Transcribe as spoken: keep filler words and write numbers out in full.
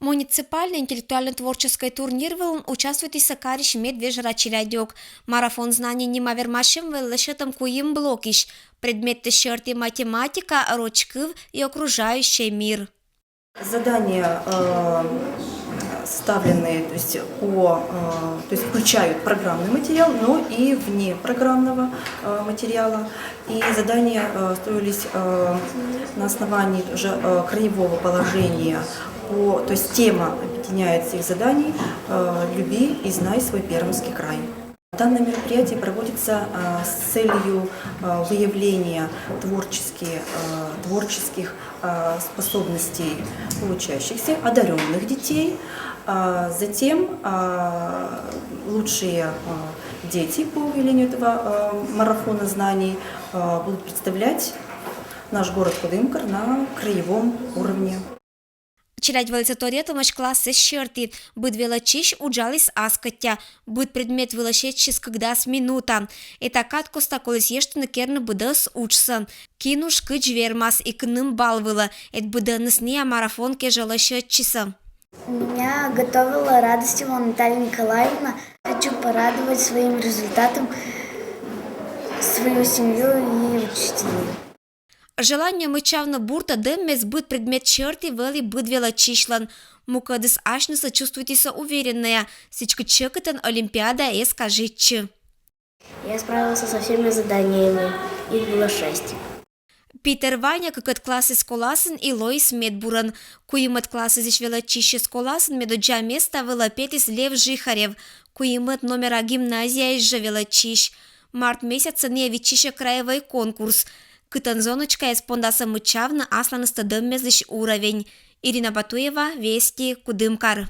Муниципальный интеллектуально-творческий турнир вылын участвуйтісӧ карись медвежӧра челядьӧк. «Марафон знаний» нима вермасьӧм вӧлі лӧсьӧдӧм куим блокысь: предметтӧ серти математика, роч кыв и окружающий мир. Задания э, составлены, то есть, по, э, то есть включают программный материал, но и вне программного э, материала. И задания э, строились э, на основании уже э, краевого положения. По, то есть тема объединяет всех заданий э, «Люби и знай свой пермский край». Данное мероприятие проводится э, с целью э, выявления творческие, э, творческих э, способностей учащихся, одаренных детей. А затем э, лучшие э, дети по выявлению этого э, марафона знаний э, будут представлять наш город Кудымкар на краевом уровне. Челядь вӧліса торъя томӧсь классыс серти. Быд велӧдчысь уджаліс ас кӧтя. Быд предмет вылӧ сетчис кыкдас минута. Эта кад коста коліс эштыны керны быдӧс уджсӧ. Кинуш кыдз вермас и кынӧм балл вылӧ, эд быдӧнныс ниа марафон кежлӧ сетчисӧ. Меня готовила Радостева Наталья Николаевна. Хочу порадовать своим результатом свою семью и учителей. Желание мыччавны буртӧ дӧммес быд предмет серти вӧлі быд велӧдчысьлӧн. Мукӧдыс асьнысӧ чувствуйтісӧ увереннӧя, сідзкӧ, сьӧкыдтӧн олимпиада эз кажитчы. Я справился со всеми заданиями. Их было шесть. Питер Ваня кыкӧд классыс коласын и лоис медбурӧн. Куимӧд классысь велӧдчысьыс коласын медоддза места вылӧ петіс Лев Жихарев, куимӧд номера гимназияысь жӧ велӧдчысь. Март месяцын ниа виччысьӧ краевой конкурс, кытӧн зоночкаяс пондасӧ мыччавны асланыстӧ дӧммезлысь уровень. Ирина Батуева, «Вести», Кудымкар.